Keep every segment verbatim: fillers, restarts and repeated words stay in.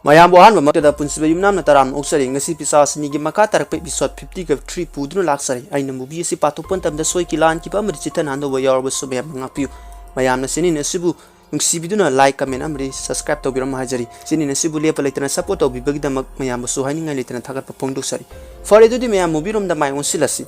ꯃꯌꯥꯝꯕꯨ ꯑꯍꯥꯟꯕ ꯃꯛꯇꯗ ꯄꯨꯟꯁꯤꯕ ꯌꯨꯝꯅꯥꯝꯅ ꯇꯔꯥꯝꯅ ꯑꯣꯛꯆꯔꯤ꯫ ꯉꯁꯤ ꯄꯤꯁꯥ ꯑꯁꯤꯅꯤꯒꯤ ꯃꯈꯥ ꯇꯥꯔꯛꯄ episode fifty-three ꯄꯨꯗꯨꯅ ꯂꯥꯛꯆꯔꯤ꯫ ꯑꯩꯅ movie ꯑꯁꯤ ꯄꯥꯊꯣꯛꯄ ꯃꯇꯝꯗ ꯁꯣꯏꯈꯤ ꯂꯥꯟꯈꯤꯕ ꯑꯃꯗꯤ ꯆꯤꯠꯊꯅ ꯍꯟꯗꯧꯕ ꯌꯥꯎꯔꯕꯁꯨ ꯃꯌꯥꯝꯅ ꯉꯥꯛꯄꯤꯌꯨ꯫ ꯃꯌꯥꯝꯅ channel ꯑꯁꯤꯕꯨ ꯅꯨꯡꯁꯤꯕꯤꯗꯨꯅ like, comment ꯑꯃꯗꯤ subscribe ꯇꯧꯕꯤꯔꯝꯃꯨ ꯍꯥꯏꯖꯔꯤ꯫ Channel ꯑꯁꯤꯕꯨ ꯂꯦꯞꯄ ꯂꯩꯇꯅ support ꯇꯧꯕꯤꯕꯒꯤꯗꯃꯛ ꯃꯌꯥꯝꯕꯨꯁꯨ ꯍꯥꯏꯅꯤꯡꯉꯥꯏ ꯂꯩꯇꯅ ꯊꯥꯒꯠꯄ ꯐꯣꯡꯗꯣꯛꯆꯔꯤ꯫ ꯐꯔꯦ, ꯑꯗꯨꯗꯤ ꯃꯌꯥꯝ movie ꯔꯣꯝꯗ ꯃꯥꯏ ꯑꯣꯟꯁꯤꯜꯂꯁꯤ꯫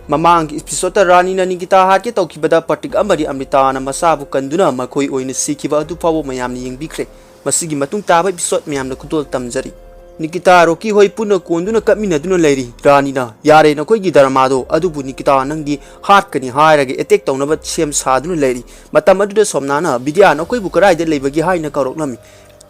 ꯃꯃꯥꯡꯒꯤ episode ꯇ ꯔꯥꯅꯤꯅ ꯅꯤꯀꯤꯇꯥ ꯍꯥꯠꯀꯦ ꯇꯧꯈꯤꯕꯗ ꯄ꯭ꯔꯇꯤꯛ ꯑꯃꯗꯤ ꯑꯃ꯭ꯔꯤꯇꯥꯅ ꯃꯁꯥꯕꯨ ꯀꯟꯗꯨꯅ ꯃꯈꯣꯏ ꯑꯣꯏꯅ ꯁꯤꯈꯤꯕ ꯑꯗꯨ ꯐꯥꯎꯕ ꯃꯌꯥꯝꯅ ꯌꯦꯡꯕꯤꯈ꯭ꯔꯦ꯫ ꯃꯁꯤꯒꯤ ꯃꯇꯨꯡ ꯇꯥꯕ episode ꯃꯌꯥꯝꯅ ꯈꯨꯗꯣꯜ ꯇꯝꯖꯔꯤ꯫ ꯅꯤꯀꯤꯇꯥ ꯔꯣꯀꯤ ꯍꯣꯏ ꯄꯨꯟꯅ ꯀꯣꯟꯗꯨꯅ ꯀꯞꯃꯤꯟꯅꯗꯨꯅ ꯂꯩꯔꯤ꯫ ꯔꯥꯅꯤꯅ, "ꯌꯥꯔꯦ ꯅꯈꯣꯏꯒꯤ drama ꯗꯣ, ꯑꯗꯨꯕꯨ ꯅꯤꯀꯤꯇꯥ ꯅꯪꯗꯤ ꯍꯥꯠꯀꯅꯤ ꯍꯥꯏꯔꯒ attack ꯇꯧꯅꯕ ꯁꯦꯝ ꯁꯥꯗꯨꯅ ꯂꯩꯔꯤ"꯫ ꯃꯇꯝ ꯑꯗꯨꯗ ꯁꯣꯝꯅꯥꯅ, "ꯕꯤꯗ꯭ꯌꯥ, ꯅꯈꯣꯏꯕꯨ ꯀꯗꯥꯏꯗ ꯂꯩꯕꯒꯦ?" ꯍꯥꯏꯅ ꯀꯧꯔꯛꯂꯝꯃꯤ꯫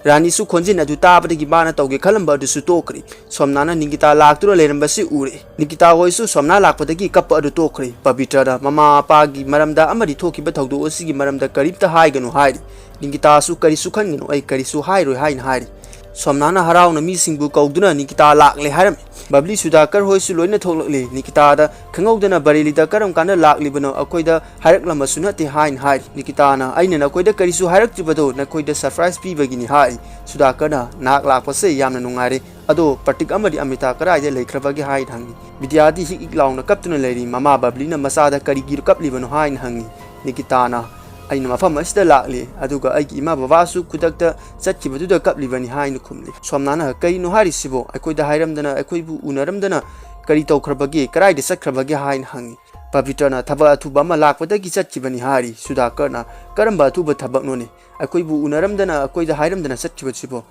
ꯔꯥꯅꯤꯁꯨ ꯈꯣꯟꯖꯦꯜ ꯑꯗꯨ ꯇꯥꯕꯗꯒꯤ ꯃꯥꯅ ꯇꯧꯒꯦ ꯈꯜꯂꯝꯕ ꯑꯗꯨꯁꯨ ꯇꯣꯛꯈ꯭ꯔꯦ꯫ ꯁꯣꯝꯅꯥꯅ ꯅꯤꯀꯤꯇꯥ ꯂꯥꯛꯇꯨꯅ ꯂꯩꯔꯝꯕꯁꯤ ꯎꯔꯦ꯫ ꯅꯤꯀꯤꯇꯥ ꯍꯣꯏꯁꯨ ꯁꯣꯝꯅꯥ ꯂꯥꯛꯄꯗꯒꯤ ꯀꯞꯄ ꯑꯗꯨ ꯇꯣꯛꯈ꯭ꯔꯦ꯫ ꯄꯕꯤꯇ꯭ꯔꯅ ꯃꯃꯥ ꯃꯄꯥꯒꯤ ꯃꯔꯝꯗ ꯑꯃꯗꯤ ꯊꯣꯛꯈꯤꯕ ꯊꯧꯗꯣꯛ ꯑꯁꯤꯒꯤ ꯃꯔꯝꯗ ꯀꯔꯤꯝꯇ ꯍꯥꯏꯒꯅꯨ ꯍꯥꯏꯔꯤ꯫ ꯅꯤꯀꯤꯇꯥꯁꯨ, "ꯀꯔꯤꯁꯨ ꯈꯟꯒꯅꯨ, ꯑꯩ ꯀꯔꯤꯁꯨ ꯍꯥꯏꯔꯣꯏ" ꯍꯥꯏꯅ ꯍꯥꯏꯔꯤ꯫ ꯁꯣꯝꯅꯥꯅ ꯍꯔꯥꯎꯅ ꯃꯤꯁꯤꯡꯕꯨ ꯀꯧꯗꯨꯅ ꯅꯤꯀꯤꯇꯥ ꯂꯥꯛꯂꯦ ꯍꯥꯏꯔꯝꯃꯤ꯫ ꯕꯕ꯭ꯂꯤ, ꯁꯨꯗꯥꯀꯔ ꯍꯣꯏꯁꯨ ꯂꯣꯏꯅ ꯊꯣꯛꯂꯛꯂꯦ꯫ ꯅꯤꯀꯤꯇꯥꯗ, "ꯈꯪꯍꯧꯗꯅ ꯕꯔꯦꯂꯤꯗ ꯀꯔꯝ ꯀꯥꯟꯗ ꯂꯥꯛꯂꯤꯕꯅꯣ? ꯑꯩꯈꯣꯏꯗ ꯍꯥꯏꯔꯛꯂꯝꯕꯁꯨ ꯅꯠꯇꯦ" ꯍꯥꯏꯅ ꯍꯥꯏꯔꯤ꯫ ꯅꯤꯀꯤꯇꯥꯅ, "ꯑꯩꯅ ꯅꯈꯣꯏꯗ ꯀꯔꯤꯁꯨ ꯍꯥꯏꯔꯛꯇ꯭ꯔꯤꯕꯗꯣ ꯅꯈꯣꯏꯗ surprise ꯄꯤꯕꯒꯤꯅꯤ" ꯍꯥꯏꯔꯤ꯫ ꯁꯨꯗꯥꯀꯔꯅ, "ꯅꯍꯥꯛ ꯂꯥꯛꯄꯁꯦ ꯌꯥꯝꯅ ꯅꯨꯡꯉꯥꯏꯔꯦ꯫ ꯑꯗꯣ ꯄ꯭ꯔꯇꯤꯛ ꯑꯃꯗꯤ ꯑꯃ꯭ꯔꯤꯇꯥ ꯀꯗꯥꯏꯗ ꯂꯩꯈ꯭ꯔꯕꯒꯦ?" ꯍꯥꯏꯅ ꯍꯪꯉꯤ꯫ ꯕꯤꯗ꯭ꯌꯥꯗꯤ ꯍꯤꯛ ꯍꯤꯛ ꯂꯥꯎꯅ ꯀꯞꯇꯨꯅ ꯂꯩꯔꯤ꯫ ꯃꯃꯥ ꯕꯕ꯭ꯂꯤꯅ ꯃꯆꯥꯗ ꯀꯔꯤꯒꯤ ꯀꯞꯂꯤꯕꯅꯣ ꯍꯥꯏꯅ ꯍꯪꯉꯤ꯫ ꯅꯤꯀꯤꯇꯥꯅ, "ꯑꯩꯅ ꯃꯐꯝ ꯑꯁꯤꯗ ꯂꯥꯛꯂꯤ, ꯑꯗꯨꯒ ꯑꯩꯒꯤ ꯏꯃꯥ ꯕꯕꯥꯁꯨ ꯈꯨꯗꯛꯇ ꯆꯠꯈꯤꯕꯗꯨꯗ ꯀꯞꯂꯤꯕꯅꯤ" ꯍꯥꯏꯅ ꯈꯨꯝꯂꯤ꯫ ꯁꯣꯝꯅꯥꯅ, "ꯀꯔꯤꯅꯣ ꯍꯥꯏꯔꯤꯁꯤꯕꯣ? ꯑꯩꯈꯣꯏꯗ ꯍꯥꯏꯔꯝꯗꯅ, ꯑꯩꯈꯣꯏꯕꯨ ꯎꯅꯔꯝꯗꯅ ꯀꯔꯤ ꯇꯧꯈ꯭ꯔꯕꯒꯦ? ꯀꯗꯥꯏꯗ ꯆꯠꯈ꯭ꯔꯕꯒꯦ?" ꯍꯥꯏꯅ ꯍꯪꯉꯤ꯫ ꯄꯕꯤꯇ꯭ꯔꯅ, "ꯊꯕꯛ ꯑꯊꯨꯕ ꯑꯃ ꯂꯥꯛꯄꯗꯒꯤ ꯆꯠꯈꯤꯕꯅꯤ" ꯍꯥꯏꯔꯤ꯫ ꯁꯨꯗꯥꯀꯔꯅ, "ꯀꯔꯝꯕ ꯑꯊꯨꯕ ꯊꯕꯛꯅꯣꯅꯦ? ꯑꯩꯈꯣꯏꯕꯨ ꯎꯅꯔꯝꯗꯅ, ꯑꯩꯈꯣꯏꯗ ꯍꯥꯏꯔꯝꯗꯅ ꯆꯠꯈꯤꯕꯁꯤꯕꯣ?"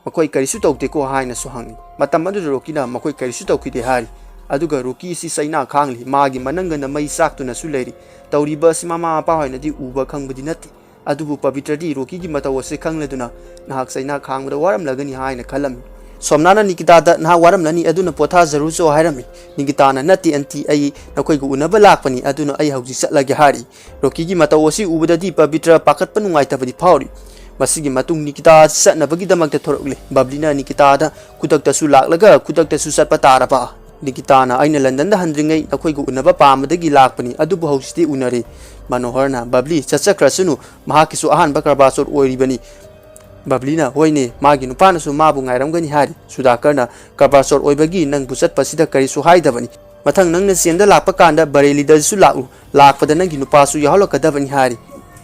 "ꯃꯈꯣꯏ ꯀꯔꯤꯁꯨ ꯇꯧꯗꯦꯀꯣ?" ꯍꯥꯏꯅꯁꯨ ꯍꯪꯉꯤ꯫ ꯃꯇꯝ ꯑꯗꯨꯗ ꯔꯣꯀꯤꯅ, "ꯃꯈꯣꯏ ꯀꯔꯤꯁꯨ ꯇꯧꯈꯤꯗꯦ" ꯍꯥꯏꯔꯤ꯫ ꯑꯗꯨꯒ ꯔꯣꯀꯤ ꯑꯁꯤ ꯆꯩꯅꯥ ꯈꯥꯡꯂꯤ꯫ ꯃꯥꯒꯤ ꯃꯅꯪꯒꯟꯗ ꯃꯩ ꯆꯥꯛꯇꯨꯅꯁꯨ ꯂꯩꯔꯤ꯫ ꯇꯧꯔꯤꯕ ꯑꯁꯤ ꯃꯃꯥ ꯃꯄꯥ ꯍꯣꯏꯅꯗꯤ ꯎꯕ ꯈꯪꯕꯗꯤ ꯅꯠꯇꯦ꯫ ꯑꯗꯨꯕꯨ ꯄꯕꯤꯇ꯭ꯔꯗꯤ ꯔꯣꯀꯤꯒꯤ ꯃꯇꯧ ꯑꯁꯤ ꯈꯪꯂꯗꯨꯅ, "ꯅꯍꯥꯛ ꯆꯩꯅꯥ ꯈꯥꯡꯕꯗ ꯋꯥꯔꯝꯂꯒꯅꯤ" ꯍꯥꯏꯅ ꯈꯜꯂꯝꯃꯤ꯫ ꯁꯣꯝꯅꯥꯅ ꯅꯤꯀꯤꯇꯥꯗ, "ꯅꯍꯥꯛ ꯋꯥꯔꯝꯂꯅꯤ, ꯑꯗꯨꯅ ꯄꯣꯊꯥꯖꯔꯨꯆꯣ" ꯍꯥꯏꯔꯝꯃꯤ꯫ ꯅꯤꯀꯤꯇꯥꯅ, "ꯅꯠꯇꯦ ꯑꯟꯇꯤ, ꯑꯩ ꯅꯈꯣꯏꯒ ꯎꯅꯕ ꯂꯥꯛꯄꯅꯤ, ꯑꯗꯨꯅ ꯑꯩ ꯍꯧꯖꯤꯛ ꯆꯠꯂꯒꯦ" ꯍꯥꯏꯔꯤ꯫ ꯔꯣꯀꯤꯒꯤ ꯃꯇꯧ ꯑꯁꯤ ꯎꯕꯗꯗꯤ ꯄꯕꯤꯇ꯭ꯔ ꯄꯥꯈꯠꯄ ꯅꯨꯡꯉꯥꯏꯇꯕꯗꯤ ꯐꯥꯎꯔꯤ꯫ ꯃꯁꯤꯒꯤ ꯃꯇꯨꯡ ꯅꯤꯀꯤꯇꯥ ꯆꯠꯅꯕꯒꯤꯗꯃꯛꯇ ꯊꯣꯔꯛꯂꯦ꯫ ꯕꯕ꯭ꯂꯤꯅ ꯅꯤꯀꯤꯇꯥꯗ, "ꯈꯨꯗꯛꯇꯁꯨ ꯂꯥꯛꯂꯒ ꯈꯨꯗꯛꯇꯁꯨ ꯆꯠꯄ ꯇꯥꯔꯕ?" ꯅꯤꯀꯤꯇꯥꯅ, "ꯑꯩꯅ ꯂꯟꯗꯟꯗ ꯍꯟꯗ꯭ꯔꯤꯉꯩ ꯅꯈꯣꯏꯒ ꯎꯅꯕ ꯄꯥꯝꯕꯗꯒꯤ ꯂꯥꯛꯄꯅꯤ, ꯑꯗꯨꯕꯨ ꯍꯧꯖꯤꯛꯇꯤ ꯎꯅꯔꯦ꯫" ꯃꯅꯣꯍꯔꯅ, "ꯕꯕ꯭ꯂꯤ, ꯆꯠꯆꯈ꯭ꯔꯁꯅꯨ, ꯃꯍꯥꯛꯀꯤꯁꯨ ꯑꯍꯥꯟꯕ ꯀꯔꯕꯥꯆꯧꯊ ꯑꯣꯏꯔꯤꯕꯅꯤ꯫ ꯕꯕ꯭ꯂꯤꯅ, "ꯍꯣꯏꯅꯦ, ꯃꯥꯒꯤ ꯅꯨꯄꯥꯅꯁꯨ ꯃꯥꯕꯨ ꯉꯥꯏꯔꯝꯒꯅꯤ" ꯍꯥꯏꯔꯤ꯫ ꯁꯨꯗꯥꯀꯔꯅ, "ꯀꯔꯕꯥꯔ ꯆꯣꯔ ꯑꯣꯏꯕꯒꯤ ꯅꯪꯕꯨ ꯆꯠꯄꯁꯤꯗ ꯀꯔꯤꯁꯨ ꯍꯥꯏꯗꯕꯅꯤ꯫ ꯃꯊꯪ ꯅꯪꯅ ꯁꯦꯜꯗ ꯂꯥꯛꯄ ꯀꯥꯟꯗ ꯕꯔꯦꯂꯤꯗꯁꯨ ꯂꯥꯛꯎ꯫ ꯂꯥꯛꯄꯗ ꯅꯪꯒꯤ ꯅꯨꯄꯥꯁꯨ ꯌꯥꯎꯍꯜꯂꯛꯀꯗꯕꯅꯤ" ꯍꯥꯏꯔꯤ꯫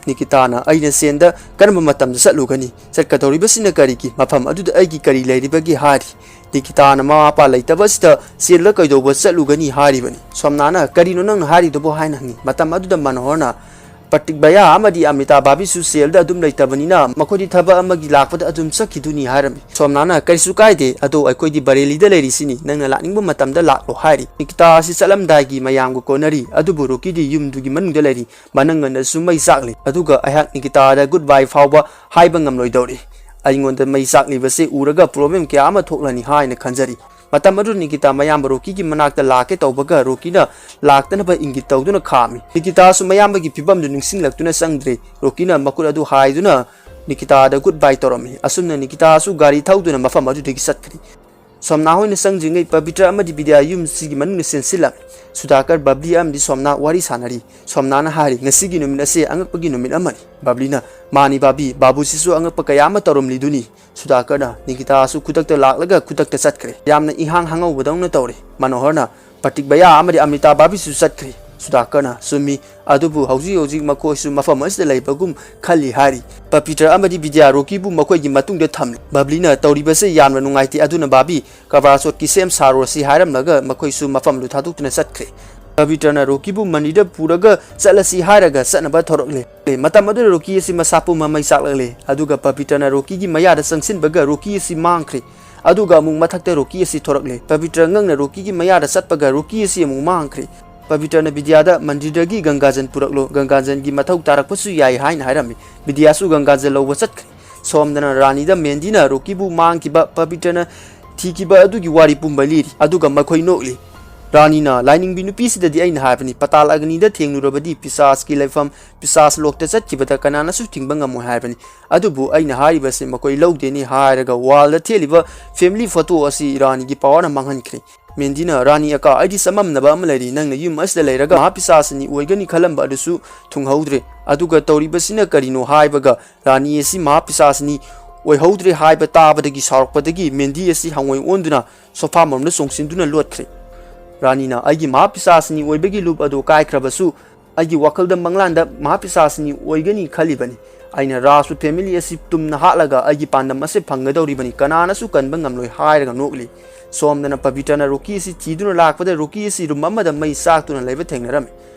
ꯅꯤꯀꯤꯇꯥꯅ, "ꯑꯩꯅ ꯁꯦꯜꯗ ꯀꯔꯝꯕ ꯃꯇꯝꯗ ꯆꯠꯂꯨꯒꯅꯤ? ꯆꯠꯀꯗꯧꯔꯤꯕꯁꯤꯅ ꯀꯔꯤꯒꯤ? ꯃꯐꯝ ꯑꯗꯨꯗ ꯑꯩꯒꯤ ꯀꯔꯤ ꯂꯩꯔꯤꯕꯒꯦ?" ꯍꯥꯏꯔꯤ꯫ ꯅꯤꯀꯤꯇꯥꯅ ꯃꯃꯥ ꯃꯄꯥ ꯂꯩꯇꯕꯁꯤꯗ ꯁꯦꯜꯗ ꯀꯩꯗꯧꯕ ꯆꯠꯂꯨꯒꯅꯤ ꯍꯥꯏꯔꯤꯕꯅꯤ꯫ ꯁꯣꯝꯅꯥꯅ, "ꯀꯔꯤꯅꯣ ꯅꯪꯅ ꯍꯥꯏꯔꯤꯗꯨꯕꯨ?" ꯍꯥꯏꯅ ꯍꯪꯉꯤ꯫ ꯃꯇꯝ ꯑꯗꯨꯗ ꯃꯅꯣꯍꯔꯅ, "ꯄ꯭ꯔꯇꯤꯛ ꯚꯌꯥ ꯑꯃꯗꯤ ꯑꯃꯤꯇꯥ ꯚꯥꯕꯤꯁꯨ ꯁꯦꯜꯗ ꯑꯗꯨꯝ ꯂꯩꯇꯕꯅꯤꯅ ꯃꯈꯣꯏꯗꯤ ꯊꯕꯛ ꯑꯃꯒꯤ ꯂꯥꯛꯄꯗ ꯑꯗꯨꯝ ꯆꯠꯈꯤꯗꯨꯅꯤ" ꯍꯥꯏꯔꯝꯃꯤ꯫ ꯁꯣꯝꯅꯥꯅ, "ꯀꯔꯤꯁꯨ ꯀꯥꯏꯗꯦ, ꯑꯗꯣ ꯑꯩꯈꯣꯏꯗꯤ ꯕꯔꯦꯂꯤꯗ ꯂꯩꯔꯤꯁꯤꯅꯤ, ꯅꯪꯅ ꯂꯥꯛꯅꯤꯡꯕ ꯃꯇꯝꯗ ꯂꯥꯛꯂꯣ" ꯍꯥꯏꯔꯤ꯫ ꯅꯤꯀꯤꯇꯥ ꯑꯁꯤ ꯆꯠꯂꯝꯗꯥꯏꯒꯤ ꯃꯌꯥꯝꯒ ꯀꯣꯟꯅꯔꯤ, ꯑꯗꯨꯕꯨ ꯔꯣꯀꯤꯗꯤ ꯌꯨꯝꯗꯨꯒꯤ ꯃꯅꯨꯡꯗ ꯂꯩꯔꯤ꯫ ꯃꯅꯪꯒꯟꯗꯁꯨ ꯃꯩ ꯆꯥꯛꯂꯤ꯫ ꯑꯗꯨꯒ ꯑꯩꯍꯥꯛ ꯅꯤꯀꯤꯇꯥꯗ ꯒꯨꯗ ꯕꯥꯏ ꯐꯥꯎꯕ ꯍꯥꯏꯕ ꯉꯝꯂꯣꯏꯗꯧꯔꯤ꯫ ꯑꯩꯉꯣꯟꯗ ꯃꯩ ꯆꯥꯛꯂꯤꯕꯁꯦ ꯎꯔꯒ ꯄ꯭ꯔꯣꯕ꯭ꯂꯦꯝ ꯀꯌꯥ ꯑꯃ ꯊꯣꯛꯂꯅꯤ ꯍꯥꯏꯅ ꯈꯟꯖꯔꯤ꯫ ꯃꯇꯝ ꯑꯗꯨꯗ ꯅꯤꯀꯤꯇꯥ ꯃꯌꯥꯝꯕ ꯔꯣꯀꯤꯒꯤ ꯃꯅꯥꯛꯇ ꯂꯥꯛꯀꯦ ꯇꯧꯕꯒ ꯔꯣꯀꯤꯅ ꯂꯥꯛꯇꯅꯕ ꯏꯪꯒꯤꯠ ꯇꯧꯗꯨꯅ ꯈꯥꯝꯃꯤ꯫ ꯅꯤꯀꯤꯇꯥꯁꯨ ꯃꯌꯥꯝꯕꯒꯤ ꯐꯤꯕꯝꯗꯨ ꯅꯤꯡꯁꯤꯡꯂꯛꯇꯨꯅ ꯆꯪꯗ꯭ꯔꯦ꯫ ꯔꯣꯀꯤꯅ ꯃꯈꯨꯠ ꯑꯗꯨ ꯍꯥꯏꯗꯨꯅ ꯅꯤꯀꯤꯇꯥꯗ ꯒꯨꯗ ꯕꯥꯏ ꯇꯧꯔꯝꯃꯤ꯫ ꯑꯁꯨꯝꯅ ꯅꯤꯀꯤꯇꯥꯁꯨ ꯒꯥꯔꯤ ꯊꯧꯗꯨꯅ ꯃꯐꯝ ꯑꯗꯨꯗꯒꯤ ꯆꯠꯈ꯭ꯔꯤ꯫ ꯁꯣꯝꯅꯥ ꯍꯣꯏꯅ ꯆꯪꯗ꯭ꯔꯤꯉꯩ ꯄꯕꯤꯇ꯭ꯔ ꯑꯃꯗꯤ ꯕꯤꯗ꯭ꯌꯥ ꯌꯨꯝꯁꯤꯒꯤ ꯃꯅꯨꯡꯗ ꯆꯦꯟꯁꯤꯜꯂꯝꯃꯤ꯫ ꯁꯨꯗꯥꯀꯔ, ꯕꯕ꯭ꯂꯤ ꯑꯃꯗꯤ ꯁꯣꯝꯅꯥ ꯋꯥꯔꯤ ꯁꯥꯟꯅꯔꯤ꯫ ꯁꯣꯝꯅꯥꯅ ꯍꯥꯏꯔꯤ, "ꯉꯁꯤꯒꯤ ꯅꯨꯃꯤꯠ ꯑꯁꯤ ꯑꯉꯛꯄꯒꯤ ꯅꯨꯃꯤꯠ ꯑꯃꯅꯤ"꯫ ꯕꯕ꯭ꯂꯤꯅ, "ꯃꯥꯅꯤ ꯕꯥꯕꯤ, ꯕꯥꯕꯨꯁꯤꯁꯨ ꯑꯉꯛꯄ ꯀꯌꯥ ꯑꯃ ꯇꯧꯔꯝꯂꯤꯗꯨꯅꯤ"꯫ ꯁꯨꯗꯥꯀꯔꯅ, "ꯅꯤꯀꯤꯇꯥꯁꯨ ꯈꯨꯗꯛꯇ ꯂꯥꯛꯂꯒ ꯈꯨꯗꯛꯇ ꯆꯠꯈ꯭ꯔꯦ꯫ ꯌꯥꯝꯅ ꯏꯍꯥꯡ ꯍꯥꯡꯍꯧꯕꯗꯧꯅ ꯇꯧꯔꯦ"꯫ ꯃꯅꯣꯍꯔꯅ, "ꯄ꯭ꯔꯇꯤꯛ ꯚꯌꯥ ꯑꯃꯗꯤ ꯑꯃꯤꯇꯥ ꯕꯥꯕꯤꯁꯨ ꯆꯠꯈ꯭ꯔꯦ"꯫ ꯁꯨꯗꯥꯀꯔꯅ, "ꯆꯨꯝꯃꯤ, ꯑꯗꯨꯕꯨ ꯍꯧꯖꯤꯛ ꯍꯧꯖꯤꯛ ꯃꯈꯣꯏꯁꯨ ꯃꯐꯝ ꯑꯁꯤꯗ ꯂꯩꯕꯒꯨꯝ ꯈꯜꯂꯤ" ꯍꯥꯏꯔꯤ꯫ ꯄꯕꯤꯇ꯭ꯔ ꯑꯃꯗꯤ ꯕꯤꯗ꯭ꯌꯥ ꯔꯣꯀꯤꯕꯨ ꯃꯈꯣꯏꯒꯤ ꯃꯇꯨꯡꯗ ꯊꯝꯂꯤ꯫ ꯕꯕ꯭ꯂꯤꯅ, "ꯇꯧꯔꯤꯕꯁꯦ ꯌꯥꯝꯅ ꯅꯨꯡꯉꯥꯏꯇꯦ, ꯑꯗꯨꯅ ꯕꯥꯕꯤ, ꯀꯕꯥꯔ ꯆꯣꯠꯀꯤ ꯁꯦꯝ ꯁꯥꯔꯣꯁꯤ" ꯍꯥꯏꯔꯝꯂꯒ ꯃꯈꯣꯏꯁꯨ ꯃꯐꯝꯗꯨ ꯊꯥꯗꯣꯛꯇꯨꯅ ꯆꯠꯈ꯭ꯔꯦ꯫ ꯄꯕꯤꯇ꯭ꯔꯅ ꯔꯣꯀꯤꯕꯨ ꯃꯅꯤꯗ ꯄꯨꯔꯒ ꯆꯠꯂꯁꯤ ꯍꯥꯏꯔꯒ ꯆꯠꯅꯕ ꯊꯧꯔꯛꯂꯦ꯫ ꯃꯇꯝ ꯑꯗꯨꯗ ꯔꯣꯀꯤ ꯑꯁꯤ ꯃꯁꯥ ꯄꯨꯝꯕ ꯃꯩ ꯆꯥꯛꯂꯛꯂꯦ, ꯑꯗꯨꯒ ꯄꯕꯤꯇ꯭ꯔꯅ ꯔꯣꯀꯤꯒꯤ ꯃꯌꯥꯗ ꯆꯪꯁꯤꯟꯕꯒ ꯔꯣꯀꯤ ꯑꯁꯤ ꯃꯥꯡꯈ꯭ꯔꯦ꯫ ꯑꯗꯨꯒ ꯑꯃꯨꯛ ꯃꯊꯛꯇ ꯔꯣꯀꯤ ꯑꯁꯤ ꯊꯣꯔꯛꯂꯦ꯫ ꯄꯕꯤꯇ꯭ꯔ ꯉꯛꯅ ꯔꯣꯀꯤꯒꯤ ꯃꯌꯥꯗ ꯆꯠꯄꯒ ꯔꯣꯀꯤ ꯑꯁꯤ ꯑꯃꯨꯛ ꯃꯥꯡꯈ꯭ꯔꯦ꯫ ꯄꯕꯤꯇ꯭ꯔꯅ ꯕꯤꯗ꯭ꯌꯥꯗ, "ꯃꯟꯗꯤꯔꯗꯒꯤ ꯒꯪꯒꯥꯖꯟ ꯄꯨꯔꯛꯂꯣ, ꯒꯪꯒꯥꯖꯟꯒꯤ ꯃꯊꯧ ꯇꯥꯔꯛꯄꯁꯨ ꯌꯥꯏ" ꯍꯥꯏꯅ ꯍꯥꯏꯔꯝꯃꯤ꯫ ꯕꯤꯗ꯭ꯌꯥꯁꯨ ꯒꯪꯒꯥꯖꯟ ꯂꯧꯕ ꯆꯠꯈ꯭ꯔꯦ꯫ ꯁꯣꯝꯗꯅ ꯔꯥꯅꯤꯗ ꯃꯦꯟꯗꯤꯅ ꯔꯣꯀꯤꯕꯨ ꯃꯥꯡꯈꯤꯕ, ꯄꯕꯤꯇ꯭ꯔꯅ ꯊꯤꯈꯤꯕ ꯑꯗꯨꯒꯤ ꯋꯥꯔꯤ ꯄꯨꯝꯕ ꯂꯤꯔꯤ꯫ ꯑꯗꯨꯒ ꯃꯈꯣꯏ ꯅꯣꯛꯂꯤ꯫ ꯔꯥꯅꯤꯅ, "ꯂꯥꯏꯅꯤꯡꯕꯤ ꯅꯨꯄꯤꯁꯤꯗꯗꯤ ꯑꯩꯅ ꯍꯥꯏꯕꯅꯤ, ꯄꯇꯥꯜ ꯑꯒꯅꯤꯗ ꯊꯦꯡꯂꯨꯔꯕꯗꯤ ꯄꯤꯁꯥꯁꯀꯤ ꯂꯩꯐꯝ, ꯄꯤꯁꯥꯁ ꯂꯣꯛꯇ ꯆꯠꯈꯤꯕꯗ ꯀꯅꯥꯅꯁꯨ ꯊꯤꯡꯕ ꯉꯝꯃꯣꯏ ꯍꯥꯏꯕꯅꯤ꯫ ꯑꯗꯨꯕꯨ ꯑꯩꯅ ꯍꯥꯏꯔꯤꯕꯁꯤ ꯃꯈꯣꯏ ꯂꯧꯗꯦꯅꯤ" ꯍꯥꯏꯔꯒ ꯋꯥꯜꯗ ꯊꯦꯠꯂꯤꯕ ꯐꯦꯃꯤꯂꯤ ꯐꯣꯇꯣ ꯑꯁꯤ ꯔꯥꯅꯤꯒꯤ ꯄꯋꯥꯔꯅ ꯃꯥꯡꯍꯟꯈ꯭ꯔꯦ꯫ ꯃꯦꯟꯗꯤꯅ, "ꯔꯥꯅꯤ ꯑꯀꯥ, ꯑꯩꯗꯤ ꯆꯃꯝꯅꯕ ꯑꯃ ꯂꯩꯔꯤ꯫ ꯅꯪꯅ ꯌꯨꯝ ꯑꯁꯤꯗ ꯂꯩꯔꯒ ꯃꯍꯥꯄꯤꯁꯥꯁꯤꯅꯤ ꯑꯣꯏꯒꯅꯤ ꯈꯜꯂꯝꯕ ꯑꯗꯨꯁꯨ ꯊꯨꯡꯍꯧꯗ꯭ꯔꯦ꯫ ꯑꯗꯨꯒ ꯇꯧꯔꯤꯕꯁꯤꯅ ꯀꯔꯤꯅꯣ?" ꯍꯥꯏꯕꯒ, "ꯔꯥꯅꯤ ꯑꯁꯤ ꯃꯍꯥꯄꯤꯁꯥꯁꯤꯅꯤ ꯑꯣꯏꯍꯧꯗ꯭ꯔꯦ ꯍꯥꯏꯕ ꯇꯥꯕꯗꯒꯤ ꯁꯥꯎꯔꯛꯄꯗꯒꯤ ꯃꯦꯟꯗꯤ ꯑꯁꯤ ꯍꯪꯉꯣꯏ ꯑꯣꯟꯗꯨꯅ ꯁꯣꯐꯥ ꯃꯔꯨꯝꯗ ꯆꯣꯡꯁꯤꯟꯗꯨꯅ ꯂꯣꯠꯈ꯭ꯔꯦ꯫ ꯔꯥꯅꯤꯅ ꯑꯩꯒꯤ ꯃꯍꯥꯄꯤꯁꯥꯁꯤꯅꯤ ꯑꯣꯏꯕꯒꯤ ꯂꯨꯞ ꯑꯗꯨ ꯀꯥꯏꯈ꯭ꯔꯕꯁꯨ ꯑꯩꯒꯤ ꯋꯥꯈꯜꯗ ꯃꯪꯂꯥꯟꯗ ꯃꯍꯥꯄꯤꯁꯥꯁꯤꯅꯤ ꯑꯣꯏꯒꯅꯤ ꯈꯜꯂꯤꯕꯅꯤ꯫ ꯑꯩꯅ ꯔꯥꯖꯄꯨ ꯐꯦꯃꯤꯂꯤ ꯑꯁꯤ ꯇꯨꯝꯅ ꯍꯥꯠꯂꯒ ꯑꯩꯒꯤ ꯄꯥꯟꯗꯝ ꯑꯁꯤ ꯐꯪꯒꯗꯧꯔꯤꯕꯅꯤ, ꯀꯅꯥꯅꯁꯨ ꯀꯟꯕ ꯉꯝꯂꯣꯏ ꯍꯥꯏꯔꯒ ꯅꯣꯛꯂꯤ꯫ ꯁꯣꯝꯗꯅ ꯄꯕꯤꯇ꯭ꯔꯅ ꯔꯣꯀꯤ ꯑꯁꯤ ꯊꯤꯗꯨꯅ ꯂꯥꯛꯄꯗ ꯔꯣꯀꯤ ꯑꯁꯤ ꯔꯨꯝ ꯑꯃꯗ ꯃꯩ ꯆꯥꯛꯇꯨꯅ ꯂꯩꯕ ꯊꯦꯡꯅꯔꯝꯃꯤ꯫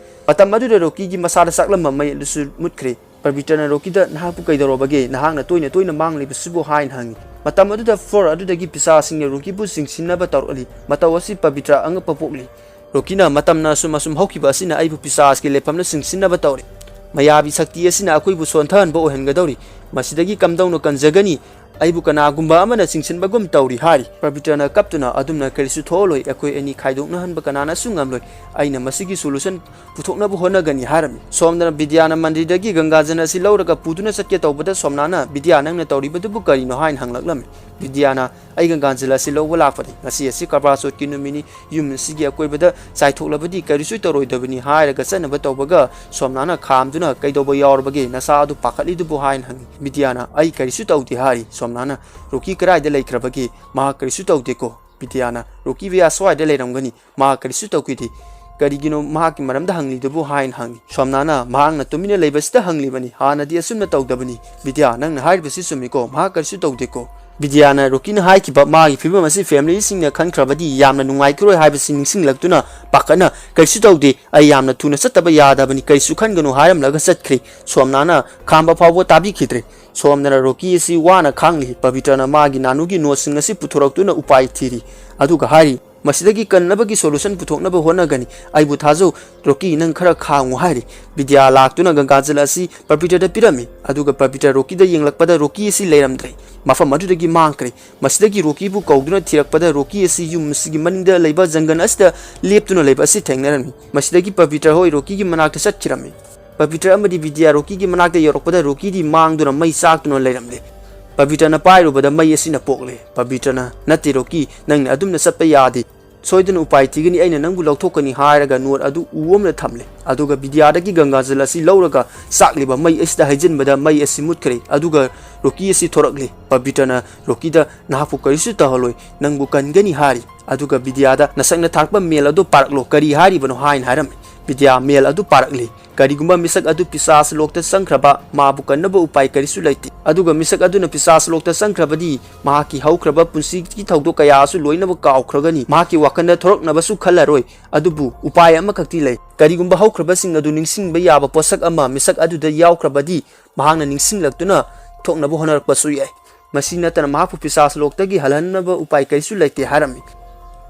ꯃꯇꯝ ꯑꯗꯨꯗ ꯔꯣꯀꯤꯒꯤ ꯃꯁꯥꯗ ꯆꯥꯛꯂꯝꯕ ꯃꯩ ꯑꯗꯨꯁꯨ ꯃꯨꯠꯈ꯭ꯔꯦ꯫ ꯄꯕꯤꯇ꯭ꯔꯅ ꯔꯣꯀꯤꯗ, "ꯅꯍꯥꯛꯄꯨ ꯀꯩꯗꯧꯔꯕꯒꯦ? ꯅꯍꯥꯛꯅ ꯇꯣꯏꯅ ꯇꯣꯏꯅ ꯃꯥꯡꯂꯤꯕꯁꯤꯕꯨ?" ꯍꯥꯏꯅ ꯍꯪꯉꯤ꯫ ꯃꯇꯝ ꯑꯗꯨꯗ ꯐ꯭ꯂꯣꯔ ꯑꯗꯨꯗꯒꯤ ꯄꯤꯁꯥꯁꯤꯡꯅ ꯔꯣꯀꯤꯕꯨ ꯆꯤꯡꯁꯤꯟꯅꯕ ꯇꯧꯔꯛꯂꯤ꯫ ꯃꯇꯧ ꯑꯁꯤ ꯄꯕꯤꯇ꯭ꯔ ꯑꯉꯛꯄ ꯄꯣꯛꯂꯤ꯫ ꯔꯣꯀꯤꯅ, "ꯃꯇꯝꯅ ꯑꯁꯨꯝ ꯑꯁꯨꯝ ꯍꯧꯈꯤꯕ ꯑꯁꯤꯅ ꯑꯩꯕꯨ ꯄꯤꯁꯥꯁꯀꯤ ꯂꯩꯐꯝꯗ ꯆꯤꯡꯁꯤꯟꯅꯕ ꯇꯧꯔꯤ꯫ ꯃꯌꯥꯕꯤ ꯁꯛꯇꯤ ꯑꯁꯤꯅ ꯑꯩꯈꯣꯏꯕꯨ ꯁꯣꯟꯊꯍꯟꯕ ꯑꯣꯏꯍꯟꯒꯗꯧꯔꯤ꯫ ꯃꯁꯤꯗꯒꯤ ꯀꯝꯗꯧꯅ ꯀꯟꯖꯒꯅꯤ? ꯑꯩꯕꯨ ꯀꯅꯥꯒꯨꯝꯕ ꯑꯃꯅ ꯆꯤꯡꯁꯤꯟꯕꯒꯨꯝ ꯇꯧꯔꯤ" ꯍꯥꯏꯔꯤ꯫ ꯄꯕꯤꯇ꯭ꯔꯅ ꯀꯞꯇꯨꯅ, "ꯑꯗꯨꯝꯅ ꯀꯔꯤꯁꯨ ꯊꯣꯛꯑꯂꯣꯏ꯫ ꯑꯩꯈꯣꯏ ꯑꯅꯤ ꯈꯥꯏꯗꯣꯛꯅꯍꯟꯕ ꯀꯅꯥꯅꯁꯨ ꯉꯝꯂꯣꯏ꯫ ꯑꯩꯅ ꯃꯁꯤꯒꯤ ꯁꯣꯂꯨꯁꯟ ꯄꯨꯊꯣꯛꯅꯕ ꯍꯣꯠꯅꯒꯅꯤ" ꯍꯥꯏꯔꯝꯃꯤ꯫ ꯁꯣꯝꯗꯅ ꯕꯤꯗ꯭ꯌꯥꯅ ꯃꯟꯗꯤꯔꯗꯒꯤ ꯒꯪꯒꯥꯖꯜ ꯑꯁꯤ ꯂꯧꯔꯒ ꯄꯨꯗꯨꯅ ꯆꯠꯀꯦ ꯇꯧꯕꯗ ꯁꯣꯝꯅꯥꯅ, "ꯕꯤꯗ꯭ꯌꯥ, ꯅꯪꯅ ꯇꯧꯔꯤꯕꯗꯨꯕꯨ ꯀꯔꯤꯅꯣ?" ꯍꯥꯏꯅ ꯍꯪꯂꯛꯂꯝꯃꯤ꯫ ꯕꯤꯗ꯭ꯌꯥꯅ, "ꯑꯩ ꯒꯪꯒꯥꯖꯜ ꯑꯁꯤ ꯂꯧꯕ ꯂꯥꯛꯄꯅꯤ꯫ ꯉꯁꯤ ꯑꯁꯤ ꯀꯔꯕꯥ ꯆꯧꯊꯀꯤ ꯅꯨꯃꯤꯠꯅꯤ꯫ ꯌꯨꯝ ꯑꯁꯤꯒꯤ ꯑꯀꯣꯏꯕꯗ ꯆꯥꯏꯊꯣꯛꯂꯕꯗꯤ ꯀꯔꯤꯁꯨ ꯇꯧꯔꯣꯏꯗꯕꯅꯤ" ꯍꯥꯏꯔꯒ ꯆꯠꯅꯕ ꯇꯧꯕꯒ ꯁꯣꯝꯅꯥꯅ ꯈꯥꯝꯗꯨꯅ, "ꯀꯩꯗꯧꯕ ꯌꯥꯎꯔꯕꯒꯦ? ꯅꯁꯥ ꯑꯗꯨ ꯄꯥꯈꯠꯂꯤꯗꯨꯕꯨ?" ꯍꯥꯏꯅ ꯍꯪꯉꯤ꯫ ꯕꯤꯗ꯭ꯌꯥꯅ, "ꯑꯩ ꯀꯔꯤꯁꯨ ꯇꯧꯗꯦ" ꯍꯥꯏꯔꯤ꯫ ꯁꯣꯝꯅꯥꯅ, "ꯔꯣꯀꯤ ꯀꯗꯥꯏꯗ ꯂꯩꯈ꯭ꯔꯕꯒꯦ? ꯃꯍꯥꯛ ꯀꯔꯤꯁꯨ ꯇꯧꯗꯦꯀꯣ?" ꯕꯤꯗ꯭ꯌꯥꯅ, "ꯔꯣꯀꯤ ꯚꯩꯌꯥ ꯁ꯭ꯋꯥꯏꯗ ꯂꯩꯔꯝꯒꯅꯤ꯫ ꯃꯍꯥꯛ ꯀꯔꯤꯁꯨ ꯇꯧꯈꯤꯗꯦ꯫ ꯀꯔꯤꯒꯤꯅꯣ ꯃꯍꯥꯛꯀꯤ ꯃꯔꯝꯗ ꯍꯪꯂꯤꯗꯨꯕꯨ?" ꯍꯥꯏꯅ ꯍꯪꯉꯤ꯫ ꯁꯣꯝꯅꯥꯅ, "ꯃꯍꯥꯛꯅ ꯇꯨꯃꯤꯟꯅ ꯂꯩꯕꯁꯤꯗ ꯍꯪꯂꯤꯕꯅꯤ꯫ ꯍꯥꯟꯅꯗꯤ ꯑꯁꯨꯝꯅ ꯇꯧꯗꯕꯅꯤ꯫ ꯕꯤꯗ꯭ꯌꯥ, ꯅꯪꯅ ꯍꯥꯏꯔꯤꯕꯁꯤ ꯆꯨꯝꯃꯤꯀꯣ? ꯃꯍꯥꯛ ꯀꯔꯤꯁꯨ ꯇꯧꯗꯦꯀꯣ?" ꯕꯤꯗ꯭ꯌꯥꯅ ꯔꯣꯀꯤꯅ ꯍꯥꯏꯈꯤꯕ ꯃꯥꯒꯤ ꯐꯤꯕꯝ ꯑꯁꯤ ꯐꯦꯃꯤꯂꯤꯁꯤꯡꯅ ꯈꯪꯈ꯭ꯔꯕꯗꯤ ꯌꯥꯝꯅ ꯅꯨꯡꯉꯥꯏꯈꯤꯔꯣꯏ ꯍꯥꯏꯕꯁꯤ ꯅꯤꯡꯁꯤꯡꯂꯛꯇꯨꯅ ꯄꯥꯈꯠꯅ, "ꯀꯔꯤꯁꯨ ꯇꯧꯗꯦ꯫ ꯑꯩ ꯌꯥꯝꯅ ꯊꯨꯅ ꯆꯠꯇꯕ ꯌꯥꯗꯕꯅꯤ꯫ ꯀꯔꯤꯁꯨ ꯈꯟꯒꯅꯨ" ꯍꯥꯏꯔꯝꯂꯒ ꯆꯠꯈ꯭ꯔꯦ꯫ ꯁꯣꯝꯅꯥꯅ ꯈꯥꯝꯕ ꯐꯥꯎꯕ ꯇꯥꯕꯤꯈꯤꯗ꯭ꯔꯦ꯫ ꯁꯣꯝꯗꯅ ꯔꯣꯀꯤ ꯑꯁꯤ ꯋꯥꯅ ꯈꯥꯡꯂꯤ꯫ ꯄꯕꯤꯇ꯭ꯔꯅ ꯃꯥꯒꯤ ꯅꯥꯅꯨꯒꯤ ꯅꯣꯠꯁꯤꯡ ꯑꯁꯤ ꯄꯨꯊꯣꯔꯛꯇꯨꯅ ꯎꯄꯥꯏ ꯊꯤꯔꯤ꯫ ꯑꯗꯨꯒ ꯍꯥꯏꯔꯤ, "ꯃꯁꯤꯗꯒꯤ ꯀꯟꯅꯕꯒꯤ ꯁꯣꯂꯨꯁꯟ ꯄꯨꯊꯣꯛꯅꯕ ꯍꯣꯠꯅꯒꯅꯤ꯫ ꯑꯩꯕꯨ ꯊꯥꯖꯧ꯫ ꯔꯣꯀꯤ, ꯅꯪ ꯈꯔ ꯈꯥꯡꯉꯨ" ꯍꯥꯏꯔꯤ꯫ ꯕꯤꯗ꯭ꯌꯥ ꯂꯥꯛꯇꯨꯅ ꯒꯪꯒꯥꯖꯜ ꯑꯁꯤ ꯄꯕꯤꯇ꯭ꯔꯗ ꯄꯤꯔꯝꯃꯤ꯫ ꯑꯗꯨꯒ ꯄꯕꯤꯇ꯭ꯔ ꯔꯣꯀꯤꯗ ꯌꯦꯡꯂꯛꯄꯗ ꯔꯣꯀꯤ ꯑꯁꯤ ꯂꯩꯔꯝꯗ꯭ꯔꯦ꯫ ꯃꯐꯝ ꯑꯗꯨꯗꯒꯤ ꯃꯥꯡꯈ꯭ꯔꯦ꯫ ꯃꯁꯤꯗꯒꯤ ꯔꯣꯀꯤꯕꯨ ꯀꯧꯗꯨꯅ ꯊꯤꯔꯛꯄꯗ ꯔꯣꯀꯤ ꯑꯁꯤ ꯌꯨꯝ ꯑꯁꯤꯒꯤ ꯃꯅꯤꯡꯗ ꯂꯩꯕ ꯖꯪꯒꯜ ꯑꯁꯤꯗ ꯂꯦꯞꯇꯨꯅ ꯂꯩꯕ ꯑꯁꯤ ꯊꯦꯡꯅꯔꯝꯃꯤ꯫ ꯃꯁꯤꯗꯒꯤ ꯄꯕꯤꯇ꯭ꯔ ꯍꯣꯏ ꯔꯣꯀꯤꯒꯤ ꯃꯅꯥꯛꯇ ꯆꯠꯈꯤꯔꯝꯃꯤ꯫ ꯄꯕꯤꯇ꯭ꯔ ꯑꯃꯗꯤ ꯕꯤꯗ꯭ꯌꯥ ꯔꯣꯀꯤꯒꯤ ꯃꯅꯥꯛꯇ ꯌꯧꯔꯛꯄꯗ ꯔꯣꯀꯤꯗꯤ ꯃꯥꯡꯗꯨꯅ ꯃꯩ ꯆꯥꯛꯇꯨꯅ ꯂꯩꯔꯝꯂꯦ꯫ ꯄꯕꯤꯇ꯭ꯔꯅ ꯄꯥꯏꯔꯨꯕꯗ ꯃꯩ ꯑꯁꯤꯅ ꯄꯣꯛꯂꯦ꯫ ꯄꯕꯤꯇ꯭ꯔꯅ, "ꯅꯠꯇꯦ ꯔꯣꯀꯤ, ꯅꯪꯅ ꯑꯗꯨꯝꯅ ꯆꯠꯄ ꯌꯥꯗꯦ꯫ "ꯁꯣꯏꯗꯅ ꯎꯄꯥꯏ ꯊꯤꯒꯅꯤ, ꯑꯩꯅ ꯅꯪꯕꯨ ꯂꯧꯊꯣꯛꯀꯅꯤ" ꯍꯥꯏꯔꯒ ꯅꯣꯠ ꯑꯗꯨ ꯎ ꯑꯃꯗ ꯊꯝꯂꯦ꯫ ꯑꯗꯨꯒ ꯕꯤꯗ꯭ꯌꯥꯗꯒꯤ ꯒꯪꯒꯥꯖꯜ ꯑꯁꯤ ꯂꯧꯔꯒ ꯆꯥꯛꯂꯤꯕ ꯃꯩ ꯑꯁꯤꯗ ꯍꯩꯖꯤꯟꯕꯗ ꯃꯩ ꯑꯁꯤ ꯃꯨꯠꯈ꯭ꯔꯦ꯫ ꯑꯗꯨꯒ ꯔꯣꯀꯤ ꯑꯁꯤ ꯊꯣꯔꯛꯂꯦ꯫ ꯄꯕꯤꯇ꯭ꯔꯅ ꯔꯣꯀꯤꯗ "ꯅꯍꯥꯛꯄꯨ ꯀꯔꯤꯁꯨ ꯇꯧꯍꯜꯂꯣꯏ, ꯅꯪꯕꯨ ꯀꯟꯒꯅꯤ" ꯍꯥꯏꯔꯤ꯫ ꯑꯗꯨꯒ ꯕꯤꯗ꯭ꯌꯥꯗ "ꯅꯁꯛꯅ ꯊꯥꯔꯛꯄ ꯃꯦꯜ ꯑꯗꯨ ꯄꯥꯔꯛꯂꯣ, ꯀꯔꯤ ꯍꯥꯏꯔꯤꯕꯅꯣ?" ꯍꯥꯏꯅ ꯍꯥꯏꯔꯝꯃꯤ꯫ ꯕꯤꯗ꯭ꯌꯥ ꯃꯦꯜ ꯑꯗꯨ ꯄꯥꯔꯛꯂꯤ꯫ "ꯀꯔꯤꯒꯨꯝꯕ ꯃꯤꯁꯛ ꯑꯗꯨ ꯄꯤꯁꯥꯁ ꯂꯣꯛꯇ ꯆꯪꯈ꯭ꯔꯕ, ꯃꯥꯕꯨ ꯀꯟꯅꯕ ꯎꯄꯥꯏ ꯀꯔꯤꯁꯨ ꯂꯩꯇꯦ꯫ ꯑꯗꯨꯒ ꯃꯤꯁꯛ ꯑꯗꯨꯅ ꯄꯤꯁꯥꯁ ꯂꯣꯛꯇ ꯆꯪꯈ꯭ꯔꯕꯗꯤ, ꯃꯍꯥꯛꯀꯤ ꯍꯧꯈ꯭ꯔꯕ ꯄꯨꯟꯁꯤꯒꯤ ꯊꯧꯗꯣꯛ ꯀꯌꯥꯁꯨ ꯂꯣꯏꯅꯃꯛ ꯀꯥꯎꯈ꯭ꯔꯒꯅꯤ꯫ ꯃꯍꯥꯛꯀꯤ ꯋꯥꯈꯜꯗ ꯊꯣꯔꯛꯅꯕꯁꯨ ꯈꯜꯂꯔꯣꯏ꯫ ꯑꯗꯨꯕꯨ ꯎꯄꯥꯏ ꯑꯃꯈꯛꯇꯤ ꯂꯩ꯫ ꯀꯔꯤꯒꯨꯝꯕ ꯍꯧꯈ꯭ꯔꯕꯁꯤꯡ ꯑꯗꯨ ꯅꯤꯡꯁꯤꯡꯕ ꯌꯥꯕ ꯄꯣꯠꯁꯛ ꯑꯃ ꯃꯤꯁꯛ ꯑꯗꯨꯗ ꯌꯥꯎꯈ꯭ꯔꯕꯗꯤ, ꯃꯍꯥꯛꯅ ꯅꯤꯡꯁꯤꯡꯂꯛꯇꯨꯅ ꯊꯣꯛꯅꯕ ꯍꯣꯠꯅꯔꯛꯄꯁꯨ ꯌꯥꯏ꯫ ꯃꯁꯤ ꯅꯠꯇꯅ ꯃꯍꯥꯛꯄꯨ ꯄꯤꯁꯥꯁ ꯂꯣꯛꯇꯒꯤ ꯍꯜꯍꯟꯅꯕ ꯎꯄꯥꯏ ꯀꯔꯤꯁꯨ ꯂꯩꯇꯦ" ꯍꯥꯏꯔꯝꯃꯤ꯫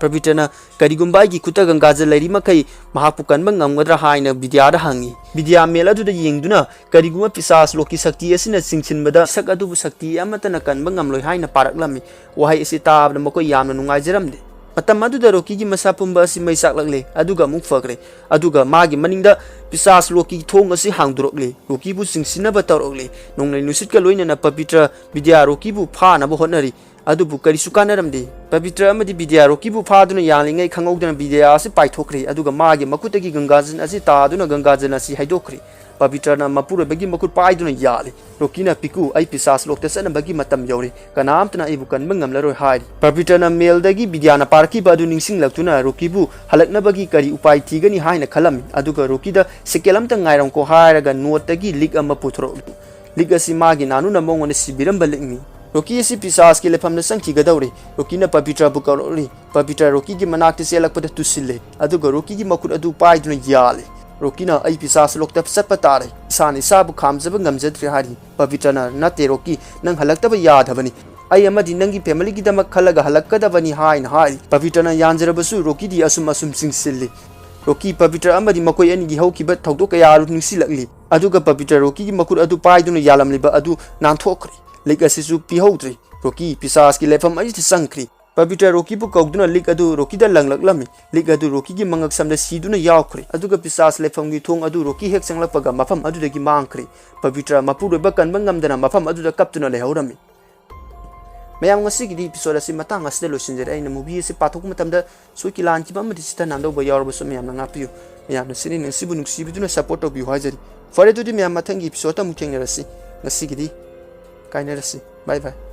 ꯄꯕꯤꯇ꯭ꯔꯅ "ꯀꯔꯤꯒꯨꯝꯕ ꯑꯩꯒꯤ ꯈꯨꯠꯇ ꯒꯪꯒꯥꯖꯜ ꯂꯩꯔꯤ ꯃꯈꯩ ꯃꯍꯥꯛꯄꯨ ꯀꯟꯕ ꯉꯝꯒꯗ꯭ꯔꯥ?" ꯍꯥꯏꯅ ꯕꯤꯗ꯭ꯌꯥꯗ ꯍꯪꯉꯤ꯫ ꯕꯤꯗ꯭ꯌꯥ ꯃꯦꯜ ꯑꯗꯨꯗ ꯌꯦꯡꯗꯨꯅ "ꯀꯔꯤꯒꯨꯝꯕ ꯄꯤꯁꯥꯁ ꯂꯣꯛꯀꯤ ꯁꯛꯇꯤ ꯑꯁꯤꯅ ꯆꯤꯡꯁꯤꯟꯕꯗ, ꯁꯛ ꯑꯗꯨꯕꯨ ꯁꯛꯇꯤ ꯑꯃꯠꯇꯅ ꯀꯟꯕ ꯉꯝꯂꯣꯏ" ꯍꯥꯏꯅ ꯄꯥꯔꯛꯂꯝꯃꯤ꯫ ꯋꯥꯍꯩ ꯑꯁꯤ ꯇꯥꯕꯗ ꯃꯈꯣꯏ ꯌꯥꯝꯅ ꯅꯨꯡꯉꯥꯏꯖꯔꯝꯗꯦ꯫ ꯃꯇꯝ ꯑꯗꯨꯗ ꯔꯣꯀꯤꯒꯤ ꯃꯁꯥ ꯄꯨꯝꯕ ꯑꯁꯤ ꯃꯩ ꯆꯥꯛꯂꯛꯂꯦ, ꯑꯗꯨꯒ ꯑꯃꯨꯛ ꯐꯈ꯭ꯔꯦ꯫ ꯑꯗꯨꯒ ꯃꯥꯒꯤ ꯃꯅꯤꯡꯗ ꯄꯤꯁꯥꯁ ꯂꯣꯛꯀꯤ ꯊꯣꯡ ꯑꯁꯤ ꯍꯥꯡꯗꯣꯔꯛꯂꯦ꯫ ꯔꯣꯀꯤꯕꯨ ꯆꯤꯡꯁꯤꯟꯅꯕ ꯇꯧꯔꯛꯂꯦ꯫ ꯅꯣꯡꯂꯩ ꯅꯨꯡꯁꯤꯠꯀ ꯂꯣꯏꯅꯅ ꯄꯕꯤꯇ꯭ꯔ, ꯕꯤꯗ꯭ꯌꯥ ꯔꯣꯀꯤꯕꯨ ꯐꯥꯅꯕ ꯍꯣꯠꯅꯔꯤ꯫ ꯑꯗꯨꯕꯨ ꯀꯔꯤꯁꯨ ꯀꯥꯟꯅꯔꯝꯗꯦ꯫ ꯄꯕꯤꯇ꯭ꯔ ꯑꯃꯗꯤ ꯕꯤꯗ꯭ꯌꯥ ꯔꯣꯀꯤꯕꯨ ꯐꯥꯗꯨꯅ ꯌꯥꯜꯂꯤꯉꯩ ꯈꯪꯍꯧꯗꯅ ꯕꯤꯗ꯭ꯌꯥ ꯑꯁꯤ ꯄꯥꯏꯊꯣꯛꯈ꯭ꯔꯦ, ꯑꯗꯨꯒ ꯃꯥꯒꯤ ꯃꯈꯨꯠꯇꯒꯤ ꯒꯪꯒꯥꯖꯟ ꯑꯁꯤ ꯇꯥꯗꯨꯅ ꯒꯪꯒꯥꯖꯟ ꯑꯁꯤ ꯍꯩꯗꯣꯛꯈ꯭ꯔꯦ꯫ ꯄꯕꯤꯇ꯭ꯔꯅ ꯃꯄꯨꯔꯣꯏꯕꯒꯤ ꯃꯈꯨꯠ ꯄꯥꯏꯗꯨꯅ ꯌꯥꯜꯂꯤ꯫ ꯔꯣꯀꯤꯅ "ꯄꯤꯀꯨ, ꯑꯩ ꯄꯤꯁꯥꯁ ꯂꯣꯛꯇ ꯆꯠꯅꯕꯒꯤ ꯃꯇꯝ ꯌꯧꯔꯦ꯫ ꯀꯅꯥꯝꯇꯅ ꯑꯩꯕꯨ ꯀꯟꯕ ꯉꯝꯂꯔꯣꯏ" ꯍꯥꯏꯔꯤ꯫ ꯄꯕꯤꯇ꯭ꯔꯅ ꯃꯦꯜꯗꯒꯤ ꯕꯤꯗ꯭ꯌꯥꯅ ꯄꯥꯔꯛꯈꯤꯕ ꯑꯗꯨ ꯅꯤꯡꯁꯤꯡꯂꯛꯇꯨꯅ ꯔꯣꯀꯤꯕꯨ ꯍꯜꯂꯛꯅꯕꯒꯤ ꯀꯔꯤ ꯎꯄꯥꯏ ꯊꯤꯒꯅꯤ ꯍꯥꯏꯅ ꯈꯜꯂꯝꯃꯤ꯫ ꯑꯗꯨꯒ ꯔꯣꯀꯤꯗ "ꯁꯦꯀꯦꯟ ꯑꯃꯇ ꯉꯥꯏꯔꯝꯀꯣ" ꯍꯥꯏꯔꯒ ꯅꯣꯠꯇꯒꯤ ꯂꯤꯛ ꯑꯃ ꯄꯨꯊꯣꯔꯛꯂꯤ꯫ ꯂꯤꯛ ꯑꯁꯤ ꯃꯥꯒꯤ ꯅꯥꯅꯨꯅ ꯃꯉꯣꯟꯗ ꯁꯤꯕꯤꯔꯝꯕ ꯂꯤꯛꯅꯤ꯫ ꯔꯣꯀꯤ ꯑꯁꯤ ꯄꯤꯁꯥꯁꯀꯤ ꯂꯩꯐꯝꯗ ꯆꯪꯈꯤꯒꯗꯧꯔꯦ꯫ ꯔꯣꯀꯤꯅ ꯄꯕꯤꯇ꯭ꯔꯕꯨ ꯀꯧꯔꯛꯂꯤ꯫ ꯄꯕꯤꯇ꯭ꯔ ꯔꯣꯀꯤꯒꯤ ꯃꯅꯥꯛꯇ ꯆꯦꯜꯂꯛꯄꯗ ꯇꯨꯁꯤꯜꯂꯦ, ꯑꯗꯨꯒ ꯔꯣꯀꯤꯒꯤ ꯃꯈꯨꯠ ꯑꯗꯨ ꯄꯥꯏꯗꯨꯅ ꯌꯥꯜꯂꯦ꯫ ꯔꯣꯀꯤꯅ "ꯑꯩ ꯄꯤꯁꯥꯁ ꯂꯣꯛꯇ ꯆꯠꯄ ꯇꯥꯔꯦ, ꯏꯁꯥꯅ ꯏꯁꯥꯕꯨ ꯈꯥꯝꯖꯕ ꯉꯝꯖꯗ꯭ꯔꯦ" ꯍꯥꯏꯔꯤ꯫ ꯄꯕꯤꯇ꯭ꯔꯅ "ꯅꯠꯇꯦ ꯔꯣꯀꯤ, ꯅꯪ ꯍꯜꯂꯛꯇꯕ ꯌꯥꯗꯕꯅꯤ꯫ ꯑꯩ ꯑꯃꯗꯤ ꯅꯪꯒꯤ ꯐꯦꯃꯤꯂꯤꯒꯤꯗꯃꯛ ꯈꯜꯂꯒ ꯍꯜꯂꯛꯀꯗꯕꯅꯤ" ꯍꯥꯏꯅ ꯍꯥꯏꯔꯤ꯫ ꯄꯕꯤꯇ꯭ꯔꯅ ꯌꯥꯟꯖꯔꯕꯁꯨ ꯔꯣꯀꯤꯗꯤ ꯑꯁꯨꯝ ꯑꯁꯨꯝ ꯆꯤꯡꯁꯤꯜꯂꯤ꯫ ꯔꯣꯀꯤ, ꯄꯕꯤꯇ꯭ꯔ ꯑꯃꯗꯤ ꯃꯈꯣꯏ ꯑꯅꯤꯒꯤ ꯍꯧꯈꯤꯕ ꯊꯧꯗꯣꯛ ꯀꯌꯥ ꯑꯗꯨ ꯅꯤꯡꯁꯤꯡꯂꯛꯂꯤ꯫ ꯑꯗꯨꯒ ꯄꯕꯤꯇ꯭ꯔ ꯔꯣꯀꯤꯒꯤ ꯃꯈꯨꯠ ꯑꯗꯨ ꯄꯥꯏꯗꯨꯅ ꯌꯥꯜꯂꯝꯂꯤꯕ ꯑꯗꯨ ꯅꯥꯟꯊꯣꯛꯈ꯭ꯔꯦ꯫ ꯂꯤꯛ ꯑꯁꯤꯁꯨ ꯄꯤꯍꯧꯗ꯭ꯔꯦ꯫ ꯔꯣꯀꯤ ꯄꯤꯁꯥꯁꯀꯤ ꯂꯩꯐꯝ ꯑꯁꯤꯗ ꯆꯪꯈ꯭ꯔꯦ꯫ ꯄꯕꯤꯇ꯭ꯔ ꯔꯣꯀꯤꯕꯨ ꯀꯧꯗꯨꯅ ꯂꯤꯛ ꯑꯗꯨ ꯔꯣꯀꯤꯗ ꯂꯪꯂꯛꯂꯝꯃꯤ꯫ ꯂꯤꯛ ꯑꯗꯨ ꯔꯣꯀꯤꯒꯤ ꯃꯉꯛꯁꯝꯗ ꯁꯤꯗꯨꯅ ꯌꯥꯎꯈ꯭ꯔꯦ꯫ ꯑꯗꯨꯒ ꯄꯤꯁꯥꯁ ꯂꯩꯐꯝꯒꯤ ꯊꯣꯡ ꯑꯗꯨ ꯔꯣꯀꯤ ꯍꯦꯛ ꯆꯪꯂꯛꯄꯒ ꯃꯐꯝ ꯑꯗꯨꯗꯒꯤ ꯃꯥꯡꯈ꯭ꯔꯦ꯫ ꯄꯕꯤꯇ꯭ꯔ ꯃꯄꯨꯔꯣꯏꯕ ꯀꯟꯕ ꯉꯝꯗꯅ ꯃꯐꯝ ꯑꯗꯨꯗ ꯀꯞꯇꯨꯅ ꯂꯩꯍꯧꯔꯝꯃꯤ꯫ ꯃꯌꯥꯝ, ꯉꯁꯤꯒꯤꯗꯤ episode ꯑꯁꯤ ꯃꯇꯥꯡ ꯑꯁꯤꯗ ꯂꯣꯏꯁꯤꯟꯖꯔꯦ꯫ ꯑꯩꯅ movie ꯑꯁꯤ ꯄꯥꯊꯣꯛꯄ ꯃꯇꯝꯗ ꯁꯣꯏꯈꯤ ꯂꯥꯟꯈꯤꯕ ꯑꯃꯗꯤ ꯆꯤꯠꯊ ꯅꯥꯟꯗꯧꯕ ꯌꯥꯎꯔꯕꯁꯨ ꯃꯌꯥꯝꯅ ꯉꯥꯛꯄꯤꯌꯨ꯫ ꯃꯌꯥꯝꯅ ꯁꯤꯅꯤ ꯅꯨꯡꯁꯤꯕꯨ ꯅꯨꯡꯁꯤꯕꯤꯗꯨꯅ support ꯇꯧꯕꯤꯌꯨ ꯍꯥꯏꯖꯔꯤ꯫ ꯐꯔꯦ, ꯑꯗꯨꯗꯤ ꯃꯌꯥꯝ ꯃꯊꯪꯒꯤ episode ꯑꯃꯨꯛ ꯊꯦꯡꯅꯔꯁꯤ꯫ ꯉꯁꯤꯒꯤꯗꯤ ꯀꯥꯏꯅꯔꯁꯤ꯫ Bye bye꯫